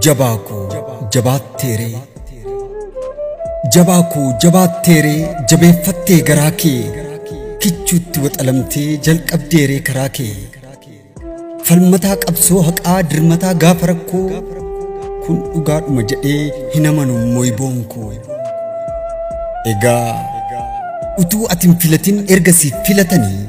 Jabaa koo jabaatteeree, jabaa koo jabaatteeree, jabeeffattee garaa kee kichuutti waxalamtee jalqabdeeree karaa kee. Falmataa qabsoo haqaa dirmataa gaafa rakkoo kun dhugaadhuma jedhee hin amanu mo'iboon koo. Egaa utuu ati hin filatin erga siif filatanii.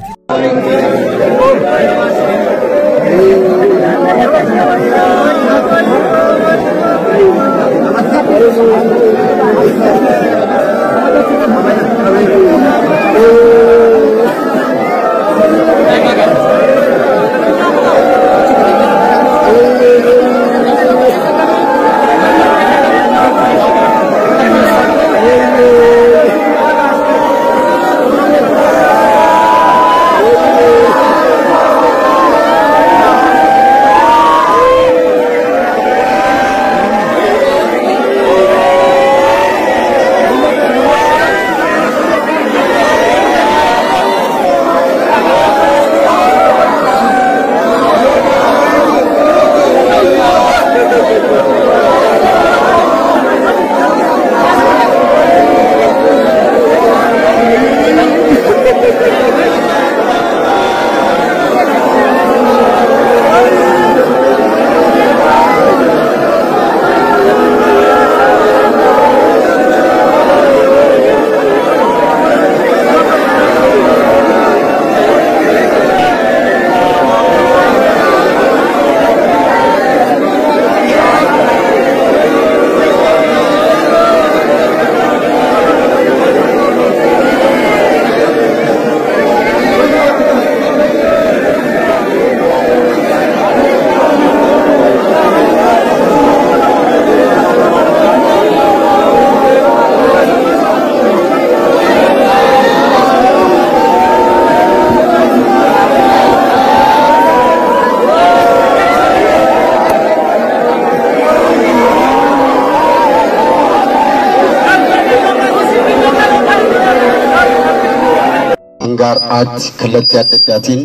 Hangaar'aatti kallattii adda addaatiin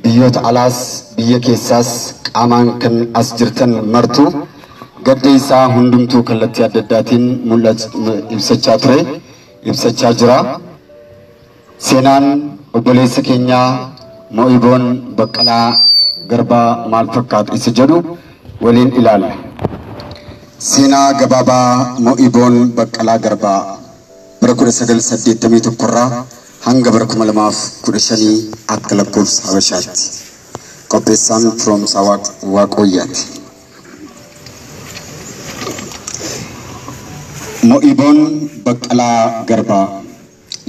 biyyoota alaas biyya keessaas qaamaan kan as jirtan martu gadda isaa hundumtuu kallattii adda addaatiin ibsachaa ture, ibsachaa jira. Seenaan obboleessa keenyaa Mo'iboon Baqqalaa Garbaa maal fakkaata isa jedhu waliin ilaalla. Seenaa gabaabaa Mo'iboon Baqqalaa Garbaa bara 1981 irraa hanga bara 2015 akka lakkoofsa Habashaatti. Qopheessaan Firoomsaa Waaqooyyaati. Mo'iboon Baqqalaa Garbaa.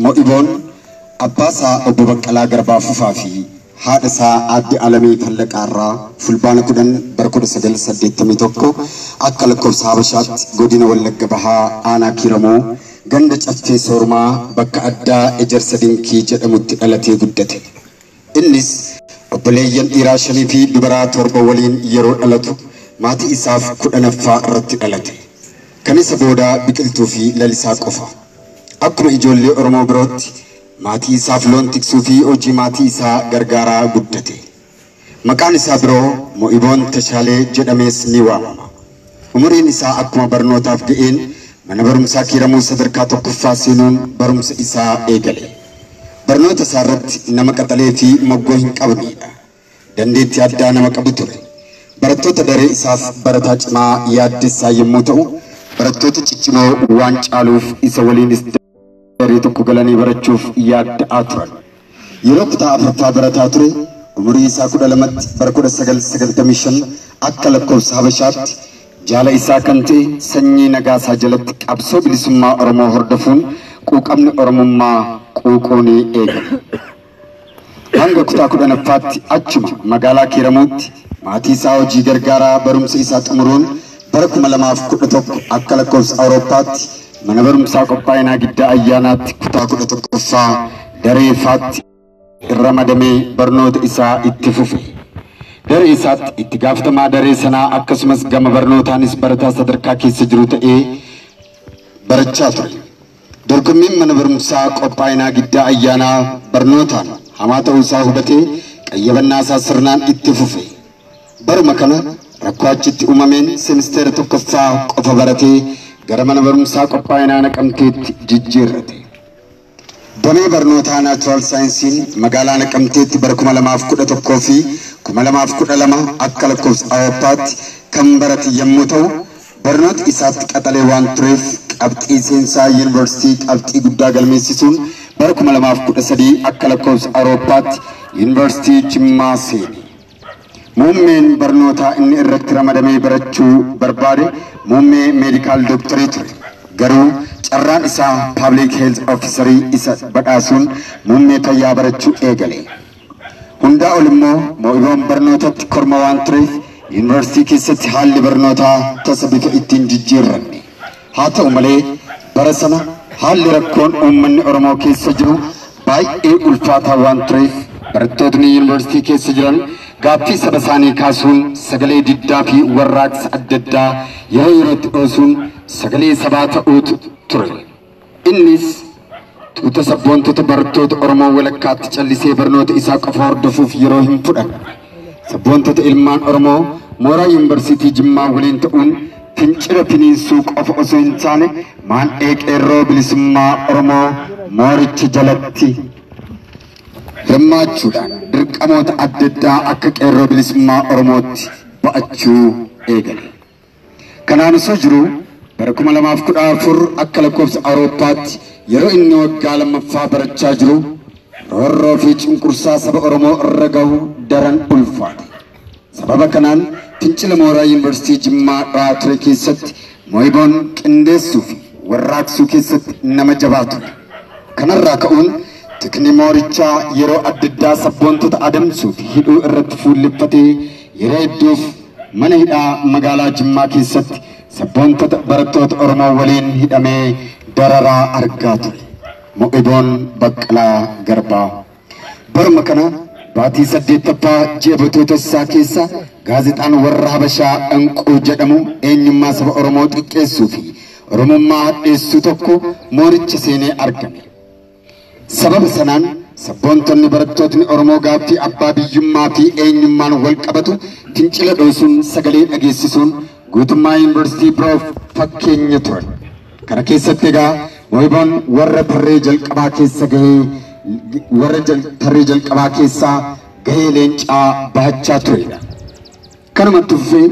Mo'iboon abbaa isaa obbo Baqqalaa Garbaa Fufaa fi haadha isaa aadde Alamee Fallaqaa irraa fulbaana 10 bara 1981 akka lakkoofsa Habashaatti godina Wallagga Bahaa aanaa Kiiramoo ganda Caffee Soormaa bakka addaa Ejersa Dinkii jedhamutti dhalatee guddate. Innis obboleeyyan dhiiraa 5 fi dubaraa 7 waliin yeroo dhalatu maatii isaaf 10ffaa irratti dhalate. Kan isa booda biqiltuu fi lalisaa qofa. Akkuma ijoollee Oromoo birootti maatii isaaf loon tiksuu fi hojii maatii isaa gargaaraa guddate. Maqaan isaa biroo Mo'iboon Tashaalee jedhamees ni waamama. Umuriin isaa akkuma barnootaaf ga'een mana barumsaa Kiiramuu sadarkaa 1ffaa seenuun barumsa isaa eegale. Barnoota isaa irratti nama qaxalee fi moggoo hin qabnedha. Dandeettii addaa nama qabu ture. Barattoota daree isaaf barataa cimaa yaaddessaa yommuu ta'u, barattoota ciccimoo waan caaluuf isa waliinis daree tokko galanii barachuuf yaadda'aa turan. Yeroo kutaa 4ffaa barataa ture, umurii isaa 12tti bara 1995 akka lakkoofsa Habashaatti jaala isaa kan ta'e sanyii Nagaasaa jalatti qabsoo bilisummaa Oromoo hordofuun quuqamni Oromummaa quuquunii eegale. Hanga kutaa 10ffaatti achuma magaalaa Kiiramuutti maatii isaa hojii gargaaraa barumsa isaa xumuruun bara 2011 akka lakkoofsa Awurooppaatti mana barumsaa qophaa'inaa Giddaa Ayyaanaatti kutaa 11ffaa daree faatti ramadamee barnoota isaa itti fufe. Daree isaatti itti gaafatamaa daree sanaa akkasumas gama barnootaanis barataa sadarkaa keessa jiru ta'ee barachaa ture. Dorgommiin mana barumsaa qophaa'inaa Giddaa Ayyaanaa barnootaan hamaa ta'uu isaa hubatee qayyabannaa isaa sirnaan itti fufe. Baruma kana Rakkoo achitti uumameen seemisteera tokkoffaa qofa baratee gara mana barumsaa qophaa'inaa Naqamteetti jijjiirrate. Damee barnootaa naachuraal saayinsiin magaalaa Naqamteetti bara 2011 fi 2012 akka lakkoofsa Awurooppaatti kan barate yommuu ta'u, barnoota isaatti qaxalee waan tureef qabxii seensaa yuunivarsiitii qabxii guddaa galmeessisuun bara 2013 akka lakkoofsa Awurooppaatti yuunivarsiitii Jimmaa seene. Muummeen barnootaa inni irratti ramadamee barachuu barbaade muummee meedikaal dooktarii ture. Garuu carraan isaa paablik heelz ofiisarii isa badhaasuun muummee fayyaa barachuu eegale. Hundaa ol immoo Mo'iboon barnootatti korma waan tureef yuunivarsiitii keessatti haalli barnootaa tasa bifa ittiin jijjiirranne. Haa ta'u malee bara sana haalli rakkoon uummanni Oromoo keessa jiru baay'ee ulfaataa waan tureef barattootni yuunivarsiitii keessa jiran gaaffii saba isaanii kaasuun sagalee diddaa fi warraaqsa adda addaa yeroo yerootti dhoosuun sagalee sabaa ta'uutu ture. Innis tuuta sabboontota barattoota Oromoo walakkaatti callisee barnoota isaa qofa hordofuuf yeroo hin fudhanne. Sabboontota ilmaan Oromoo mooraa yuunivarsiitii Jimmaa waliin ta'uun fincila finiinsuu qofa osoo hin taane maandhee qeerroo bilisummaa Oromoo mooricha jalatti hirmaachuudhaan dirqamoota adda addaa akka qeerroo bilisummaa Oromootti ba'achuu eegale. Kanaan osoo jiru bara 2014 akka lakkoofsa Awurooppaatti yeroo inni waggaa lammaffaa barachaa jiru roorroo fi cunqursaa saba Oromoo irra gahu daran ulfaate. Sababa kanaan fincila mooraa yuunivarsiitii Jimmaa dhaa ture keessatti Mo'iboon qindeessuu fi warraaqsuu keessatti nama jabaa ture. Kanarraa ka'uun tikni moorichaa yeroo adda addaa sabboontota adamsuu fi hidhuu irratti fuulleffatee yeroo hedduuf mana hidhaa magaalaa Jimmaa keessatti sabboontota barattoota Oromoo waliin hidhamee dararaa argaa ture. Mo'iboon Baqqalaa Garbaa. Baruma kana baatii 8ffaa ji'a Bitootessaa keessa gaazexaan warra Habashaa Dhanquu jedhamu eenyummaa saba Oromoo xiqqeessuu fi Oromummaa hadheessuu tokko mooricha seenee argame. Sababa sanaan sabboontonni barattootni Oromoo gaaffii abbaa biyyummaa fi eenyummaan wal qabatu fincila dhoosuun sagalee dhageessisuun guutummaa yuunivarsiitii biroof fakkeenya turan. Kana keessatti egaa Mo'iboon warra tarree jalqabaa keessa gahee warra tarree jalqabaa keessaa gahee leencaa bahachaa turedha. Kanumatti fufee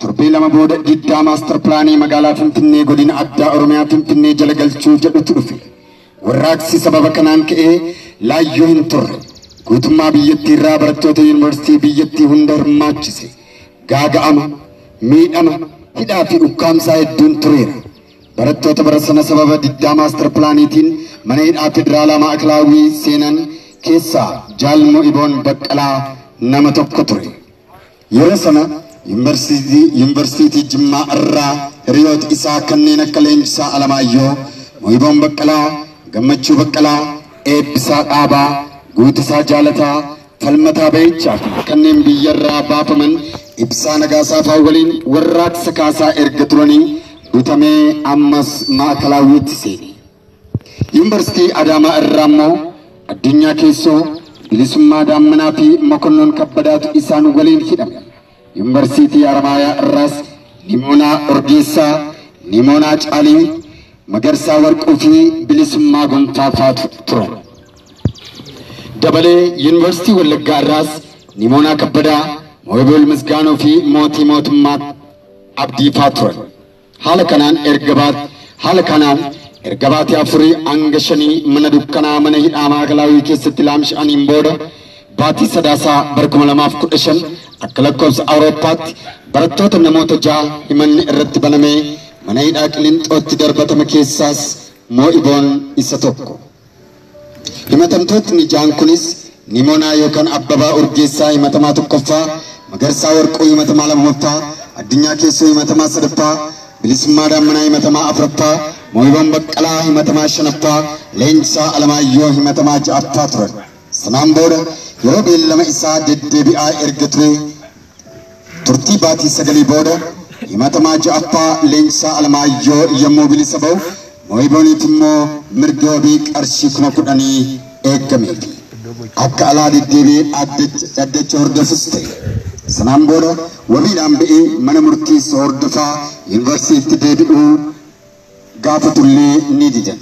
torbee lama booda diddaa maastar pilaanii magaalaa Finfinnee godina addaa Oromiyaa Finfinnee jala galchuu jedhutu dhufe. Warraaqsi sababa kanaan ka'ee laayyoo hin turre. Guutummaa biyyattii irraa barattoota yuunivarsiitii biyyattii hunda hirmaachise. Gaaga'ama, miidhama, hidhaa fi ukkaamsaa hedduun tureera. Barattoota bara sana sababa diddaa maastar pilaaniitiin mana hidhaa federaalaa Maa'ikalaawwii seenan keessaa Jaal Mo'iboon Baqqalaa nama tokko ture. Yeroo sana yuunivarsiitii Jimmaa irraa hiriyoota isaa kanneen akka Leenjisaa Alamaayyoo, Mo'iboon Baqqalaa, Gammachuu Baqqalaa, Eebbisaa Dhaabaa, Guutasaa Jaalataa, Falmataa Bayiichaa fi kanneen biyyarraa baafaman Ibsaa Nagaasaa fa'aa waliin warraaqsa kaasaa erga turanii butamee ammas Maa'ikalaawwiitti seene. Yuunivarsiitii Adaamaa irraa immoo addunyaa keessoo bilisummaa Daammanaa fi Mokonnoon Kabbadaatu isaan waliin hidhame. Yuunivarsiitii Haramaayaa irraas Nimoonaa Orgeessaa, Nimoonaa Caalii, Magarsaa Warquu fi Bilisummaa Gonfaa fa'aatu turan. Dabalee Yuunivarsiitii Wallaggaa irraas Nimoonaa Kabbadaa, Mooyibool Misgaanoo fi Mootii Mootummaa Abdii fa'aa turan. Haala kanaan erga baatii 4 hanga 5 mana dukkanaa mana hidhaa Maa'ikalaawwii keessatti laamsha'aniin booda baatii Sadaasaa bara 2015 akka lakkoofsa Awurooppaatti barattoota namoota 6 himanni irratti banamee mana hidhaa Qilinxootti darbatame keessaas Mo'iboon isa tokko. Himatamtootni 6 kunis Nimoonaa yookaan Abbabaa Urgeessaa himatamaa 1ffaa, Magarsaa Warquu himatamaa 2ffaa, Addunyaa Keessoo himatamaa 3ffaa, Bilisummaa Daammanaa himatamaa 4ffaa, Mo'iboon Baqqalaa himatamaa 5ffaa, Leenjisaa Alamaayyoo himatamaa 6ffaa turan. Sanaan booda yeroo beellama isaa deddeebi'aa erga ture turtii baatii 9 booda himatamaa 6ffaa Leenjisaa Alamaayyoo yommuu bilisa ba'u Mo'ibooniif immoo mirga wabii qarshii 10,000 eeggameefi. Akka alaa deddeebi'ee dhaddacha hordofus ta'e. Sanaan booda wabiidhaan ba'ee mana murtii hordofaa yuunivarsiitii deebi'uu gaafatullee ni didan.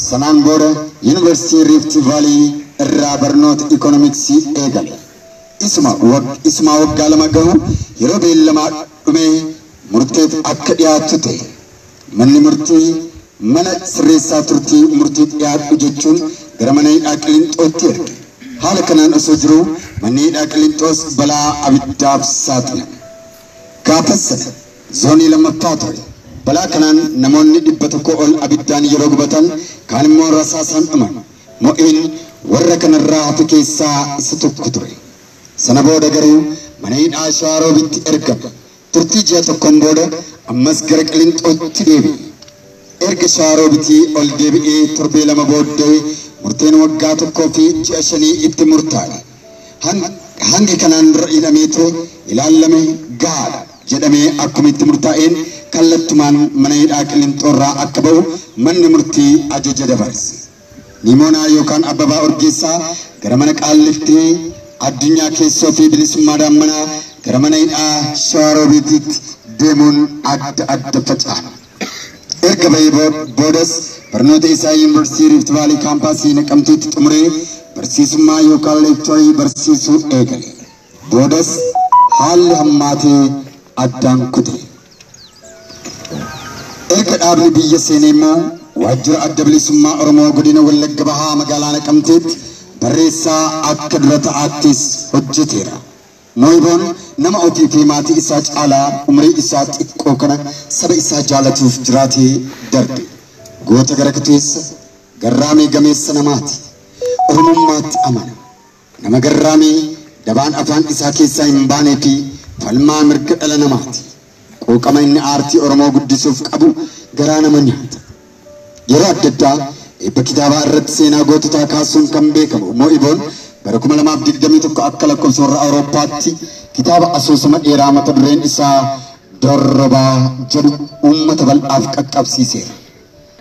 Sanaan booda yuunivarsiitii Rift Vaalii irraa barnoota ikoonomiksii eegale. Isuma waggaa 2 gahu yeroo beellamaa dhumee murteef akka dhiyaatu ta'e. Manni murtii mana sirreessaa turtii murtii dhiyaadhu jechuun gara mana hidhaa Qilinxootti erge. Haala kanaan osoo jiruu manni hidhaa Qilinxoos balaa abiddaaf saaxilame. Gaafas sana zoonii 2ffaa ture. Balaa kanaan namoonni 100 ol abiddaan yeroo gubatan kaan immoo rasaasaan dhuman. Mo'iin warra kanarraa hafe keessaa isa tokko ture. Sana booda garuu mana hidhaa Shawaroobitti ergame. Turtii ji'a tokkoon booda ammas gara Qilinxootti deebi'e. Erga Shawaroobitii ol deebi'ee torbee 2 booddee murteen waggaa 1 fi ji'a 5 itti murtaa'e. Hangi kanaan dura hidhamee ture ilaalame gahaadha jedhamee akkuma itti murtaa'een kallattumaan mana hidhaa Qilinxoorraa akka ba'u manni murtii ajaja dabarse. Nimoonaa yookaan Abbabaa Urgeessaa gara mana Qaalliftee addunyaa keessoo fi bilisummaa daammanaa gara mana hidhaa Shawaroobiitti deemuun adda adda faca'an. Erga ba'ee boodas barnoota isaa yuunivarsiitii Rift Vaalii kaampaasii Naqamteetti xumuree barsiisummaa yookaan leekcharii barsiisuu eegale. Boodas haalli hammaatee addaan kute. Erga dhaabni biyya seenee immoo waajjira adda bilisummaa Oromoo godina Wallagga Bahaa magaalaa Naqamteetti barreessaa akka dura ta'aattis hojjeteera. Mooyiboon nama ofii fi maatii isaa caalaa umrii isaa xiqqoo kana saba isaa jaalatuuf jiraatee darbe. Goota gara kuteessa garraamee gameessa namaati. Oromummaatti amana. Nama garraamee dabaan afaan isaa keessaa hin baanee fi falmaa mirga dhala namaati. Quuqama inni aartii Oromoo guddisuuf qabu garaa nama nyaata. Yeroo adda addaa eebba kitaabaa irratti seenaa goototaa kaasuun kan beekamu Moo'iboon bara 2021 akka lakkoofsa warra Awurooppaatti kitaaba asoosama dheeraa mata dureen isaa Dorrobaa jedhu uummata bal'aaf qaqqabsiiseera.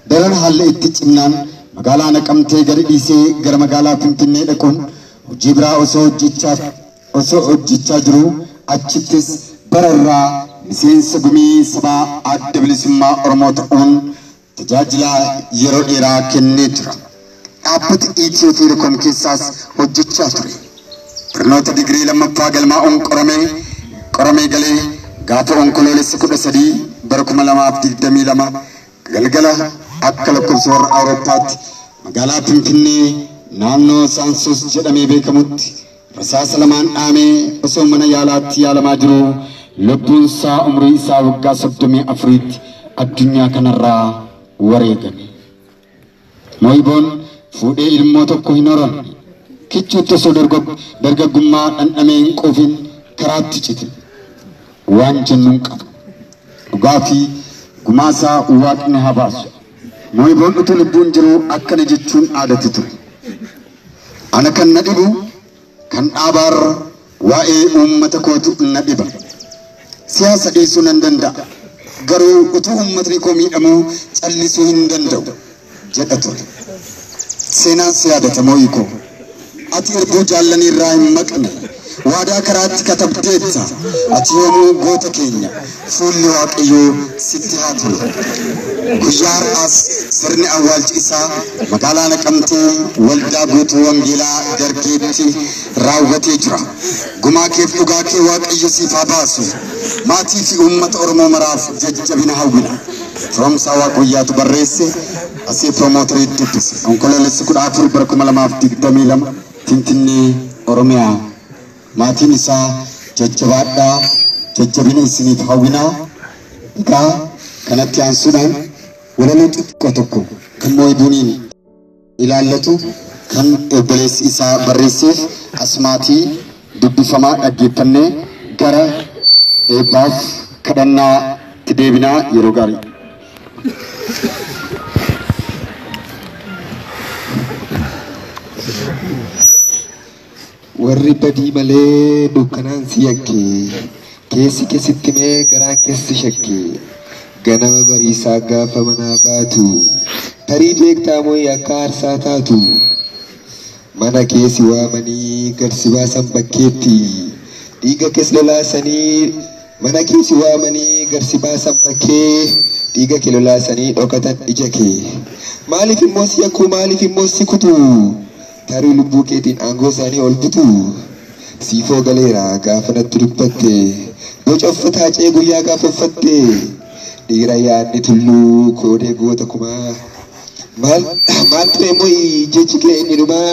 Daran haalli itti cimnaan magaalaa Naqamtee gadi dhiisee gara magaalaa Finfinnee dhaquun hojii biraa osoo hojjechaa jiruu achittis bararraa miseensa gumii sabaa adda bilisummaa Oromoo ta'uun tajaajila yeroo dheeraa kennee jira. Dhaabbata Itiyoo Telekoom keessaas hojjechaa ture. Barnoota digirii 2ffaa galmaa'uun qoramee galee gaafa onkoloolessa 13 bara 2022 galgala akka lakkoofsa warra Awurooppaatti magaalaa Finfinnee naannoo Saansos jedhamee beekamutti rasaasa 2 dhaamee osoo mana yaalaatti yaalamaa jiruu lubbuun isaa umrii isaa waggaa 34tti addunyaa kanarraa wareegame. Mooyiboon fuudhee ilmoo tokko hin horanne. Kichuutti osoo dargaggummaa dhandhamee hin quufin karaatti cite. Waan jennuun qaba. Dhugaa fi gumaasaa waaqni haa baasu. Mooyiboon utuu lubbuun jiruu akkana jechuun aadatti ture. Ana kan na dhibu kan dhaabaarra waa'ee uummata kootu na dhiba. Siyaasa dhiisuu nan danda'a. Garuu utuu uummatni koo miidhamuu callisuu hin danda'u jedha ture. Seenaan si yaadata Mooyikoo. Ati irbuu jaallanii irraa hin maqne. Waadaa karaatti katabdeetta. Ati yoomuu goota keenya. Fuulli Waaqayyoo sitti haa tolu. Guyyaa har'aas sirni awwaalchi isaa magaalaa Naqamtee waldaa guutuu Wangeelaa Dargeetti raawwatee jira. Gumaa keef dhugaa kee Waaqayyo siif haa baasu. Maatii fi uummata Oromoo maraaf jajjabina hawwina. Firoomsaa Waaqayyaatu barreesse asii piroomotarii dubbise. Onkoloolessi 14 bara 2022 Finfinnee Oromiyaa. Maatiin isaa jajjabaadhaa jajjabina isiniif hawwinaa. Egaa kanatti aansuudhaan walaloo xiqqoo tokko kan Mooyibooniin ilaallatu kan obboleessi isaa barreesseef asmaatii dubbifamaa dhaggeeffannee gara eebbaaf kadhannaatti deebinaa yeroo gaarii. Warri badii malee dukkanaan si yakke keessi keessatti mee garaan keessi shakke ganama bariisaa gaafa manaa baatu tarii beektaa mooyi akka aarsaa taatu mana keessi waamanii gad si baasan bakkeetti Dhiiga kees lolaasanii mana kee si waamanii garsi baasan bakkee dhiiga kee lolaasanii dhokatan ija kee. Maaliif immoo si yakkuu maaliif immoo si kutu tarii lubbuu keetiin aangoo isaanii ol butu. Siifoo galeera gaafa natti dubbatte boca uffataa cee guyyaa gaafa uffatte dhiira yaadni tulluu koodee goota kumaa. Maal ture mooyi jechi kee inni dhumaa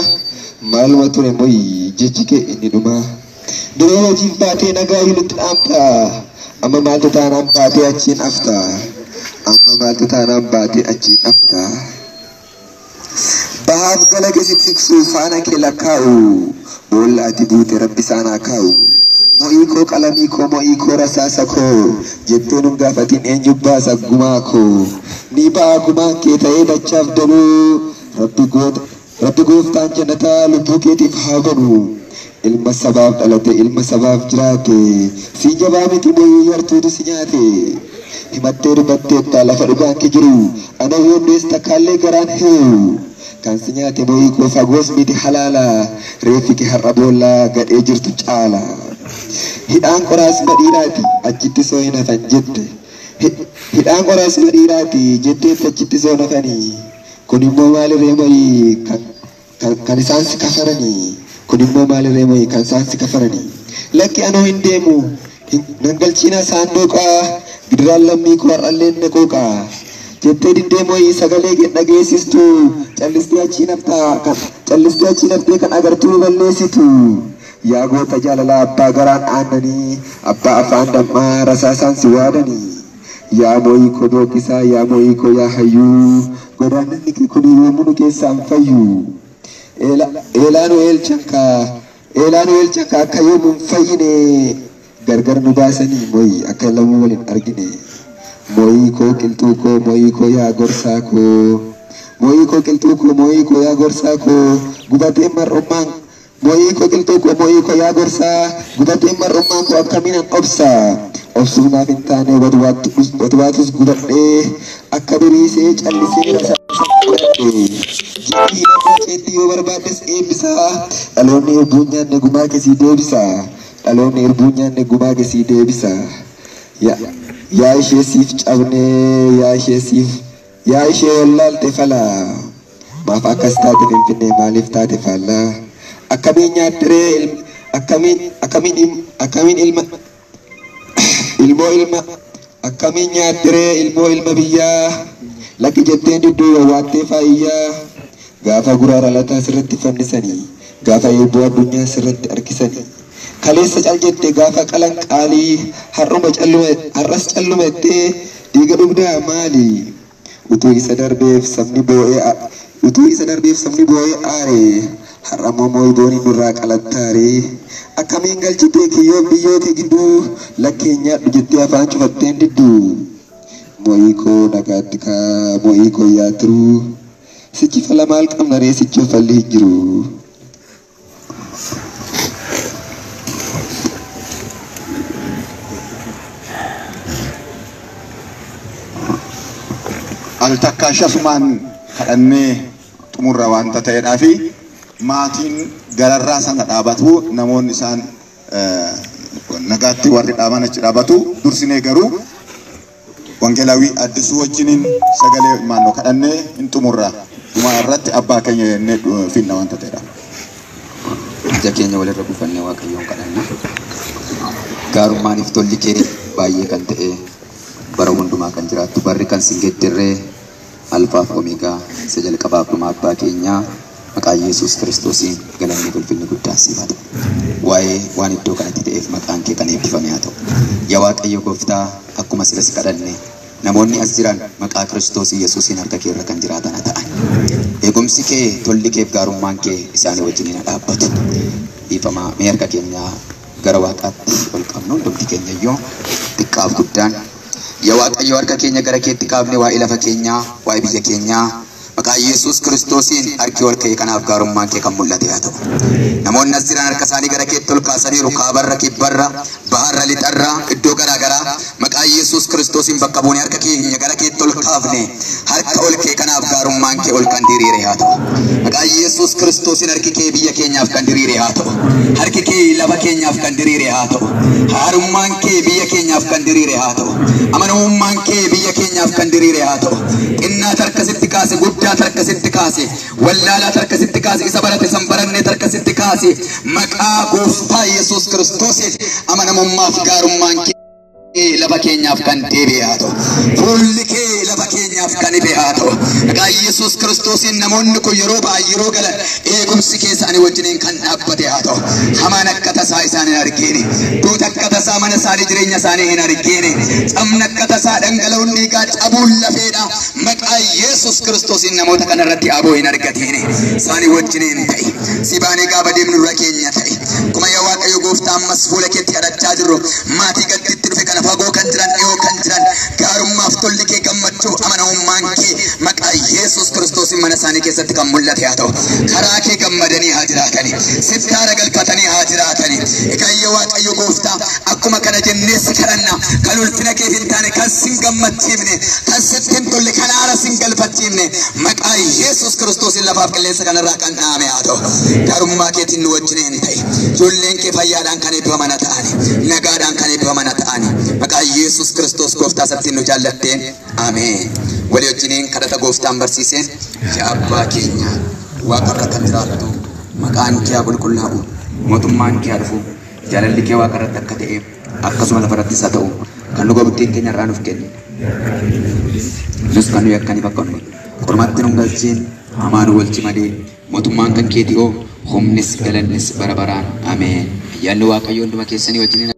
maaluma ture mooyi jechi kee inni dhumaa. Duroo hojiif baatee nagaa nutti dhaamta amma maaltu taanaan baatee achiin afta amma maaltu taanaan baatee achiin afta. Bahaaf gala keessatti siqsuu faana kee lakkaa'u boolla ati buute rabbi saanaa kaa'u. Mo'ii koo qalamii koo mo'ii koo rasaasa koo jettee nun gaafatiin eenyu baasa gumaa koo. Ni ba'a gumaan kee ta'ee dachaaf danuu rabbi gooftaan jannataa lubbuu keetiif haa banu. Ilma sabaaf dhalate ilma sabaaf jiraate siin jabaa miti mooyii yartuutu si nyaate. Himattee dubbatteetta lafa dhugaan kee jiru ana yoondees takkaallee garaan heewu. Kan si nyaate mooyii koo fagoos miti halaala reeffi kee har'a boollaa gadhee jirtu caala. Hidhaan qoraas madhiiraati achitti soo hin hafan jette. Hidhaan qoraas madhiiraati jetteetti achitti soo hin hafanii. Kun immoo maalirree mooyii kan isaan si kafaranii. Kun immoo maalirree mooyii kan isaan si kafaranii. Lakki anoo hin deemu nan galchiina saanduqaa gidiraan lammii koo har'allee na qooqaa. Jettee diddee mooyii sagalee kee dhageessistu callistee achii naftee kan agartuu balleessitu. Yaa goota jaalalaa abbaa garaan aannanii abbaa afaan dammaa rasaasaan si waadanii. Yaa mooyii koo booqisaa yaa mooyii koo yaa hayyuu godaannanni kee kun yoomuu nu keessaan fayyu. Eelaanu eelchankaa akka yoomuu hin fayyine gargar nu baasanii mooyii akka lamuu waliin argine. Mooyii koo qilxuu koo mooyii koo yaa gorsaa koo mooyii koo qilxuu koo mooyii koo yaa gorsaa koo gubatee mar'ummaan mooyii koo qilxuu koo mooyii koo yaa gorsaa gubatee mar'ummaan koo akkamiin an obsa obsuuf naaf hin taane watwaatus gubadhee akka biriisee callisee rasaasa godhadhe. Jikii ceetti yoo barbaaddes eebbisa dhaloonni irbuu nyaanne gumaa keessii deebisa dhaloonni irbuu nyaanne gumaa keessii deebisa. Yaa ishee siif cabnee yaa ishee siif yaa ishee wallaalte fala maaf akkas taate finfinnee maaliif taate faallaa akkamiin nyaattiree akkamiin ilma ilmoo ilma akkamiin nyaattiree ilmoo ilma biyyaa lakki jetteen didduu wawwaattee faayyaa gaafa guraara lataa sirratti fannisanii gaafa eebboo addunyaa sirratti harkisanii. Kaleessa cal jette gaafa qalan qaalii har'as calluma jettee dhiiga dhugdaa maali? Utuu isa darbeef sabni boo'ee aare har'a immoo mooyii boonii nurraa qalattaare. Akkamiin galchitee kiyyoo biyyoo kee gidduu lakkeen nyaadhu jettee afaan cufatteen didduu. Mooyii koo nagaatti kaa mooyii koo yaa turuu sichi fala maal qabna ree sichi falli hin jiru. Al takkaa shasumaan kadhannee xumurra waanta ta'eedhaa fi maatiin gararraa sana dhaabatu namoonni isaan nagaatti warri dhaaban achi dhaabatu dursinee garuu wangeelaawii addisuu wajjiniin sagalee maannoo kadhannee hin xumurra dhuma irratti abbaa keenya jennee finna waanta ta'eedha. Ija keenya walirra buufannee Waaqayyoon kadhanna. Gaarummaaniif tolli kee baay'ee kan ta'e bara hundumaa kan jiraattu barri kan sin geddirree alfaaf omeegaa isa jalqabaaf dhuma abbaa keenyaa maqaa Yesuus Kiristoosiin galanni ulfinni guddaan siif haa ta'u. Waa'ee waan iddoo kanatti ta'eef maqaan kee kan eebbifame haa ta'u. Yaa Waaqayyo gooftaa akkuma sila si kadhanne namoonni as jiran maqaa Kiristoos Yesuusiin harka kee irra kan jiraatan haa ta'an. Eegumsi kee tolli keef gaarummaan kee isaanii wajjin haa dhaabbatu. Dhiifamaa mee harka keenya gara Waaqaatti ol qabnu hundumti keenya iyyuu xiqqaaf guddaan. Yaa Waaqayyo harka keenya gara keetti kaafne waa'ee lafa keenyaa waa'ee biyya keenyaa maqaa Yesuus Kiristoosiin harki ol ka'e kanaaf gaarummaan kee kan mul'ate haa ta'u. Namoonni as jiran harka isaanii gara keetti ol kaasaniiru kaabarra kibbarra baharra lixarra iddoo garaa garaa maqaa Yesuus Kiristoosiin bakka buunee harka keenya gara keetti ol kaafne, harka ol kee kanaaf gaarummaan kee ol kan diriire haa ta'u. Maqaa Yesuus Kiristoosiin harki kee biyya keenyaaf kan diriire haa ta'u. Harki kee lafa keenyaaf kan diriire haa ta'u. Haarummaan kee biyya keenyaaf kan diriire haa ta'u. Amanamummaan kee biyya keenyaaf kan diriire haa ta'u. Xinnaa tarkasitti kaase, guddaa tarkasitti kaase, wallaalaa tarkasitti kaase, isa barate san baranne tarkasitti kaase, maqaa gooftaa Yesuus Kiristoosiin amanamummaaf gaarummaan kee lafa keenyaaf kan deebi'e haa ta'u. Fuulli kee lafa keenyaaf kan ife haa ta'u. Maqaa Yesuus Kiristoosiin namoonni kun yeroo ba'an yeroo galan eegumsi keessa ani wajjiniin kan dhaabbate haa ta'u. Hamaan akka tasaa isaan hin argine. Duuta akka tasaa mana isaanii jireenya isaanii hin argine. Cabni akka tasaa dhangala'uun dhiigaa cabuun lafeedha. Maqaa Yesuus Kiristoosiin namoota kanarratti aboo hin argatine. Isaanii wajjiniin ta'i. Si baanee gaafa deemnu dura keenya ta'i. Kuma yaa Waaqayyo gooftaa ammas fuula keetti kadhachaa jirru maatii gadditti dhufe kana fagoo kan jiran dhiyoo kan jiran gaarummaaf tolli kee gammachuuf amanamummaan kee maqaa Yesuus Kiristoosiin mana isaanii keessatti kan mul'ate haa ta'u. Karaa kee gammadanii haa jiraatani. Sitti haara galfatanii haa jiraatani. Egaa yaa Waaqayyo gooftaa akkuma kana jennee si kadhanna kan ulfina keef hin taane kan sin gammachiifne kan sitti hin tolle kan haara sin galfachiifne maqaa Yesuus Kiristoosiin lafaaf qilleensa kanarraa kan dhaame haa ta'u. Gaarummaa keetiin nu wajjin hin ta'i. Ijoolleen kee fayyaadhaan kan eebbifaman haa ta'ani. Nagaadhaan kan eebbifaman haa ta'ani. Maqaa Yesuus Kiristoos gooftaa isatti nu jaallatteen ameen. Walii wajjiniin kadhata gooftaan barsiiseen yaa abbaa keenya waaqarra kan jiraattu maqaan kee haa qulqullaa'u mootummaan kee haa dhufu jaalalli kee waaqarratti akka ta'e akkasuma lafarrattis haa ta'u kan nu buddeen keenya irraa nuuf kenni. Nus kan nu yakkaniif akka nu qormaatti nu hin galchiin hamaa nu oolchi malee mootummaan kan keetii oo humnis galannis bara baraan ameen. Ayyaanni Waaqayyoo hunduma keessanii wajjiniin.